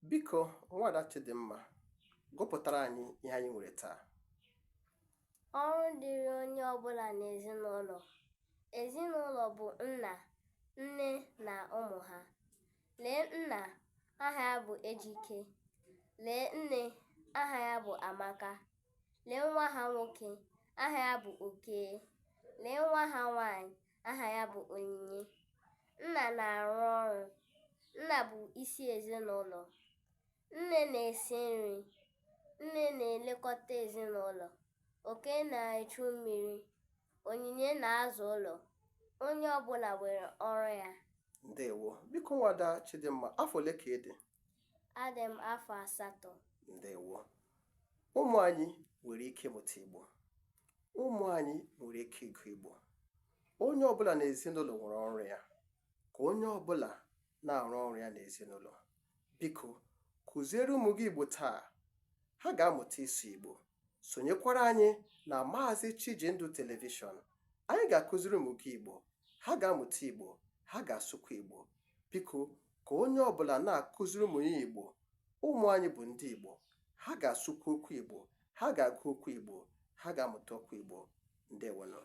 Biko, Nwada Chidimma, gụpụtara anyị ihe anyị nwere taa. Ọrụ dịrị onye ọbụla n'ezinụlọ. Ezinụlọ bụ nna, nne na ụmụ ha. Lee nna, aha ya bụ Ejike. Lee nne, aha ya bụ Amaka. Lee nwa ha nwoke, aha ya bụ Okey. Lee nwa ha nwaanyị, aha ya bụ Onyinye. Nna na-arụ ọrụ. Nna bụ isi ezinụlọ. Nne na-esi nri. Nne na-elekọta ezinụlọ. Okey na-echu mmiri. Onyinye na-aza ụlọ. Onye ọbụla nwere ọrụ ya. Ndewo. Biko, Nwada Chidimma, afọ ole ka ị dị? Adị m afọ 8. Ndewo. Ụmụ anyị nwere ike ịmụta Igbo. Ụmụ anyị nwere ike ịgụ Igbo. Onye ọbụla n'ezinụlọ nwere ọrụ ya. Ka onye ọbụla na-arụ ọrụ ya n'ezinụlọ. Biko, kụziere ụmụ gị Igbo taa. Ha ga-amụta ịsụ Igbo. Sonyekwara anyị na Maazị Chijindu Telivishọn. Anyị ga-akụziri ụmụ gị Igbo. Ha ga-amụta Igbo. Ha ga-asụkwa Igbo. Biko, ka onye ọbụla na-akụziri ụmụ ya Igbo. Ụmụ anyị bụ ndị Igbo. Ha ga-asụkwa okwu Igbo. Ha ga-agụ okwu Igbo. Ha ga-amụta okwu Igbo. Ndewonụ.